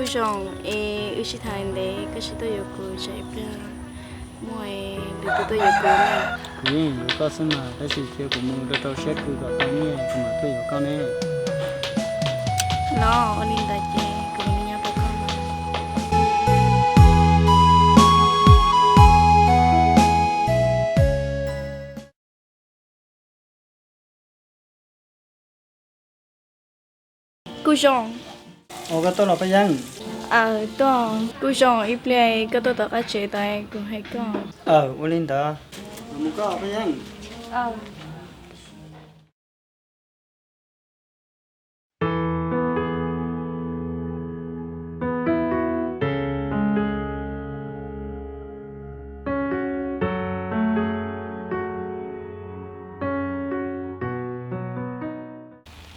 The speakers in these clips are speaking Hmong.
Zoo, es wb sib tham ntev koj tsis tuaj yuav kuv, tsam ib pliag muaj lwm tus tuaj yuav kuv na. Kuv yeej yuav koj xwb mas, tab sis cia kuv mus rau rau siab kws kom tau nyiaj kuv mam tuaj yuav koj ne. Los ua li ntawd ces kuv mus nyob rau koj. Kuj Zoo. Ua koj tuaj los Paj Yeeb? Aw, tuaj. Kuj Zoo, ib pliag koj tuaj tom qab tsev tod kuv hais koj. Aw, ua li ntawd. Mus koj Paj Yeeb.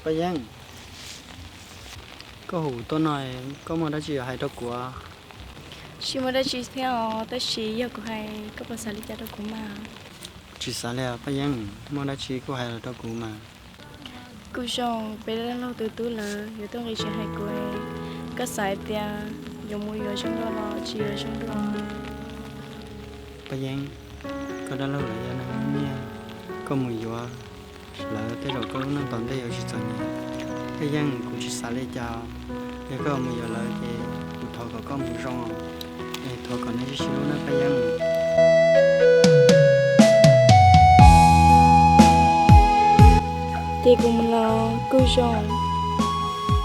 Paj Yeeb, koj hu kuv tuaj no, koj muaj dab tsi yuav hais rau kuv? Tsis muaj dab tsi thiab os, tab sis yog kuv hais koj puas xav li cas rau kuv mas? Tsis xav li os Paj Yeeb, muaj dab tsi kuj hais los rau kuv mas. Kuj Zoo, peb dab laug tus tub lawv yuav tuaj nqis tsev hais kuv, koj xav hais tias yuav mus yuav zoo dua los tsis yuav zoo dua? Paj Yeeb, koj dab laug lawv yog neeg muaj nyiaj, koj mus yuav lawv tej zaum koj lub neej tom ntej yuav tsis txom nyem. Paj Yeeb, kuv tsis xav li cas, yog koj mus yuav lawv ces kuv thov kom koj mus zoo, es thov kom nej sib sib hlub nawb Paj Yeeb. Ces kuv mus los Kuj Zoo.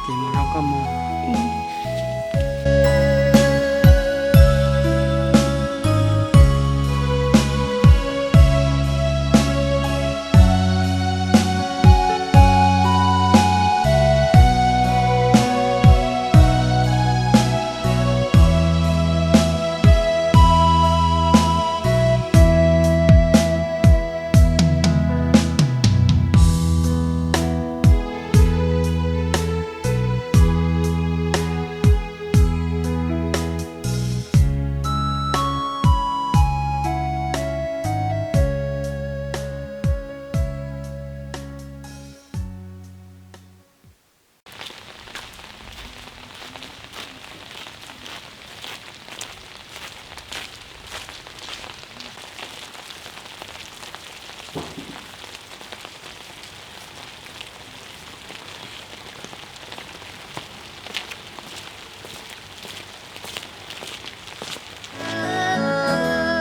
Ces mus zoo koj mus.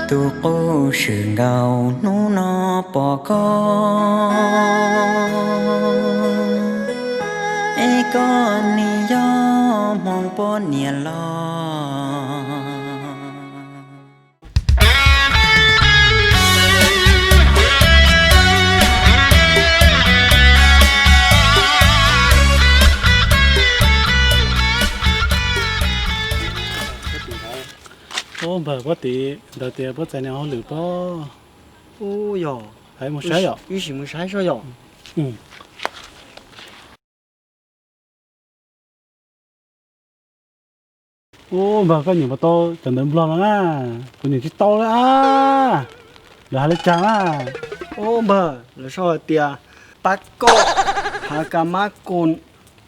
Tus qub swm nkaus hnub no pom koj, es koj nim yog hmoov poj niam los. Ub, npawg, puab tim ntawd tias puab txais neeg ua hauj lwm pob. Ub, yog, hais mus saib yom. Wb sim mus saib seb yom. Ub, npawg, koj nyeem puas tau cov ntawv Nplog no na? Kuv nyeem tsis tau li as. Lawv hais li cas na? Ub, npawg, lawv sau hais tias pab koj, hav kas mab kus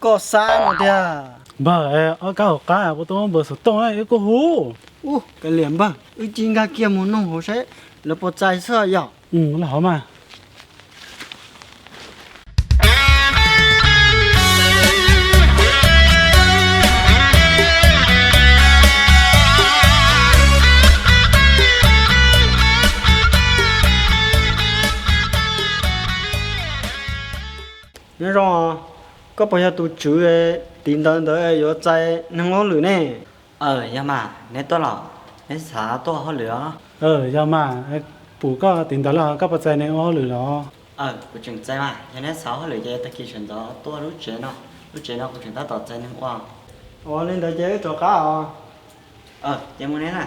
koj xab no tiag. Npawg, ob kab hauv qab puas tau npawg xov tooj na, wb kuj hu. Ub, kav liam npawg, wb cia nkag kiag mus noog hauv saib lawv puas txais xwb yom. Los hauv mas. Nyob zoo, koj puas yog tus tswv tim ntawv ntawd yuav txais neeg ua hauj lwm ne? Aw, yog mas, neb tuaj los? Neb xav tuaj ua hauj lwm os? Yog mas, pum koj tim ntawv los koj puas txais neeg ua hauj lwm los? Aw, kuv tseem txais mas, yog neb xav ua hauj lwm ces tag kis sawv ntxov tuaj lub tsev no, lub tsev no kuv tseem tab tom txais neeg ua. Ua li ntawd ces wb rov qab os. Aw, ces mus neb na.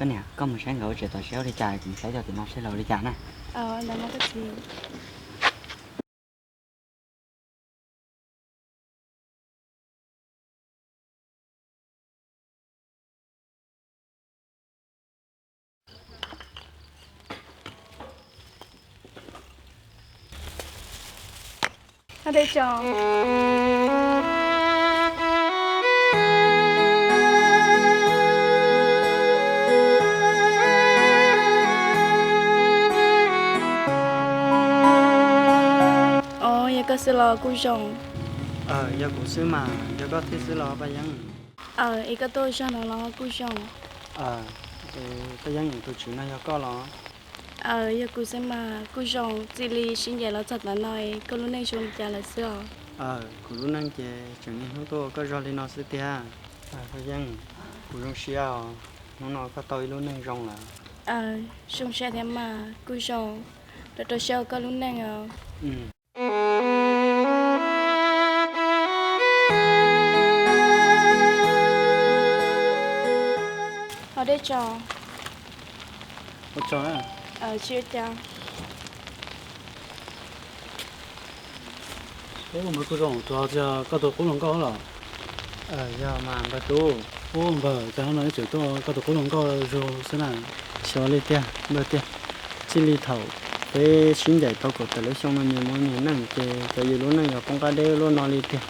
Niam, koj mus saib nkawd tsev tom seb ua li cas, kuv mus saib cov tim no seb lawv ua li cas na. Yog koj xwb los kuj zoo. Yog kuv xwb mas, yog koj thiab xwb los Paj Yeeb? Aw, es koj tuaj zog no los kuj zoo. Paj Yeeb, tus tswv no yog koj los? Aw, yog kuv xwb mas kuj zoo, txij li sib ncaim los txog tav no, koj lub neej zoo li cas lawm xwb os? Kuv lub neej ces tseem niaj hnub tuaj ua koj zog li no xwb tiag. Paj Yeeb, kuv zoo siab os, hnub no koj tau ib lub neej zoo lawm. Aw, zoo siab thiab mas kuj zoo, rau rau siab ua koj lub neej os. Ho dej tso. Ua tso na. Tsis ua cas. Ub, npawg, kuj zoo, tsuas tias koj tus qub hluas nkauj los? Yog mas npawg tub. Ub npawg, cas hnub no ib txwm tuaj koj tus qub hluas nkauj zug xwb na. Xyov li tiag npawg tiag, txij li thaum peb sib ncaim tau kaum tawm lub xyoo no nyias mus nyias neej ces cov yus lub neej yuav poob qab deb luaj no li tiag.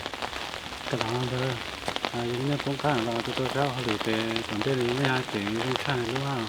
Koj los npawg, yus lub neej poob qab los tus tau sab hauj lwm pem tom ntej li nej hais tias zoo tshaj lub hab.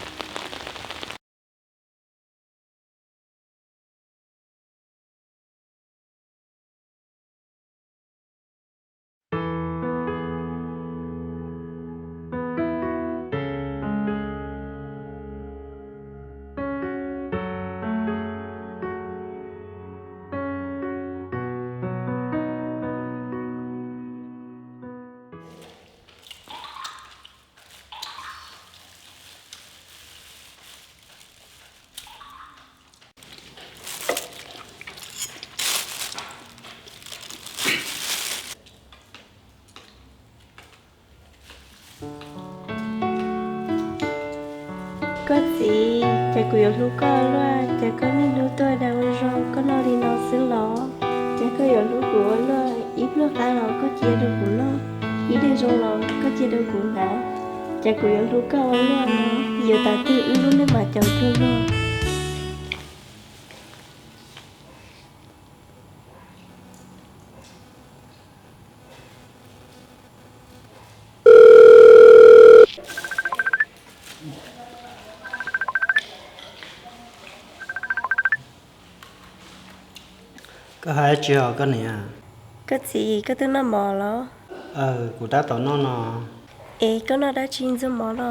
Koj txiv, cas kuv yuav hlub koj ua luaj, cas koj niaj hnub tuaj dag ua zog koj noj li no xwb los? Cas koj yuav hlub kuv ua luaj, ib pluag qab los koj cia rau kuv noj, ib daig zoo los koj cia rau kuv hnav. Cas kuv yuav hlub koj ua luaj no, yuav tas twg wb lub neej mam caum cuag luag. Koj hais dab tsi os koj niam? Koj txiv, koj twb noj mov los? Aw, kuv tab tom noj no. Es koj noj dab tsi ntxuag mov no?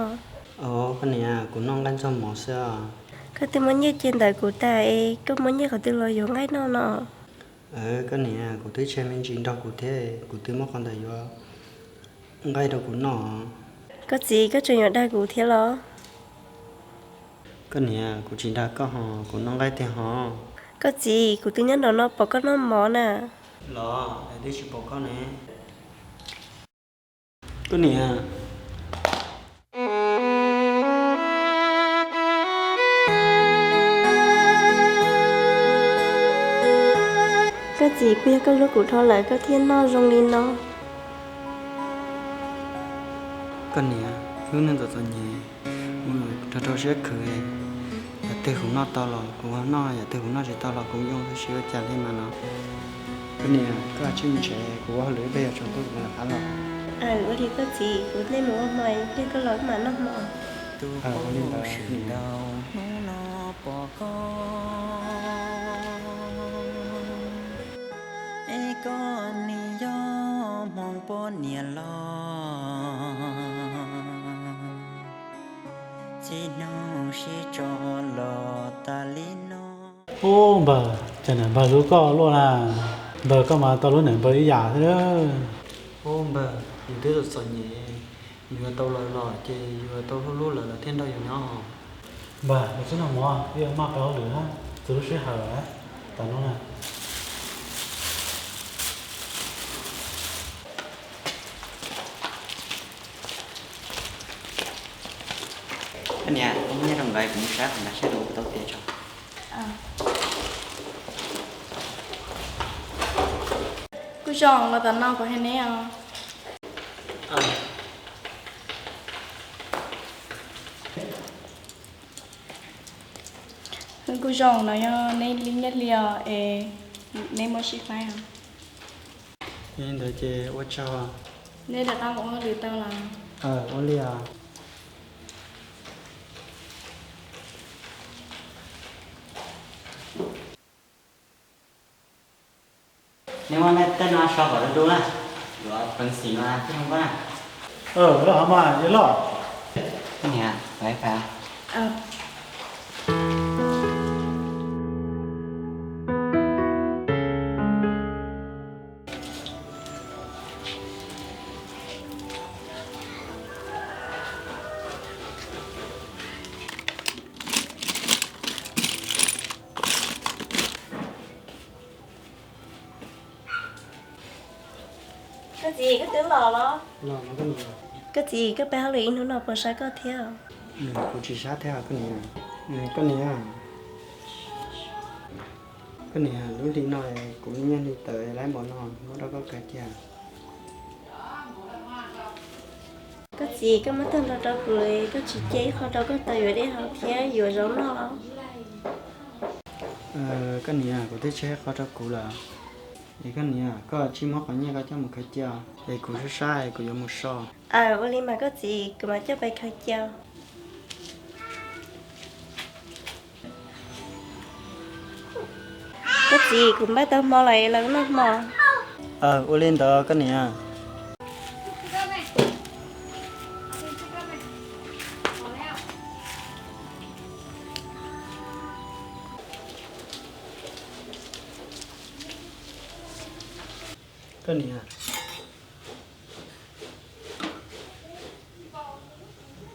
Aw, koj niam, kuv noj nqaij ntxuag mov xwb os. Koj twb muab nyiaj cia ntawm kuv tas es koj muab nyiaj qhov twg los yuav nqaij noj no? Aw, koj niam, kuv twb tseg me ntsis nrog kuv thiab, kuv twb muab qhov ntawd yuav nqaij rau kuv noj. Koj txiv, koj tseem yuav dag kuv thiab los? Koj niam, kuv tsis dag koj hos, kuv noj nqaij tiag hos. Koj txiv, kuv twb nyob nraum no pom koj noj mov na. Los, es twb tsis pom koj ne. Koj niam. Koj txiv, puas yog koj hlub kuv dhau lawm koj thiaj noj zoo li no? Koj niam, lub neej txom txom nyem, mus rau rau siab khwv. Yam twg kuv noj tau los kuv noj, yam twg kuv noj tsis tau los kuv yoo, tab sis ua cas li mas no. Koj niam, koj cia li mus tsev, kuv ua hauj lwm ib pliag yuav tsaus ntuj kuv mam rov qab los. Ua li koj txiv, kuv nej mus ua hmo, ib pliag koj los wb mam noj hmo. Ua li ntawd. Hnub no pom koj, es koj nim yog hmoov poj niam los, txij hnub sib tso los tas li no. Ub npawg, cas niam npawg hlub koj luaj na. Npawg, koj mas tau hlub niam npawg ib yam thiab. Ub npawg, yus twb txom txom nyem, yus yuav tau lawv los ces yus yuav tau hlub hlub lawv, lawv thiaj nrog yus nyob. Npawg, mus txog noj mov, wb yuav maj pab hauj lwm na, txog lub sij hawm lawm, tas no na. Niam, ib nyuag nyob rau ntawd kuv mus saib qhov ntawd seb lawv ua tau tiav tso. Kuj zoo, los tom no kuv hais neb os. Kuj zoo, no yog neb li nyiaj hli os es neb muab sib faib os. Yog li ntawd ces ua tsaug. Neb rov qab mus ua hauj lwm tau los? Ua li os. Neb muab tej no so kom du du na, yuav peev xwm no thiaj zoo nkauj na. Loj hov mas yog loj. Niam, lawv pab. Koj txiv, koj twb los los? Koj txiv, koj pab hauj lwm ib hnub no puas sab koj thiab? Kuv tsis sab thiab koj niam. Koj niam, koj niam, lub hli no kuv nyiaj hli tawm lawm npaum no, muab rau koj kav cia. Koj txiv, koj muab tag nrho rau kuv, koj tsis cia ib qho rau koj tau yuav dej haus thiab yuav zaub noj los? Koj niam, kuv twb tseg ib qho rau kuv lawm. Es koj niam, koj tsis muab qhov nyiaj koj coj mus khaws cia, es kuv sab sab es kuv yuav mus so. Aws, ua li mas koj txiv, kuv mam coj pais khaws cia. Koj txiv, kuv npaj tau hmo lawm, los noj hmo. Aws, ua li ntawd koj niam. Koj niam,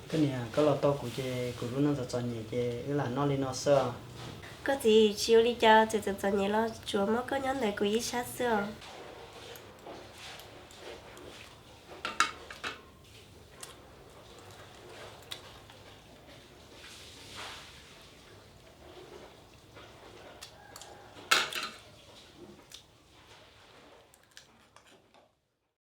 koj niam, koj los tau kuv ces kuv lub neej txom txom nyem ces wb lam noj li no xwb os. Koj txiv, tsis ua li cas, txawm txom txom nyem los tsuas muab koj nyob ntawm kuv ib sab xwb os.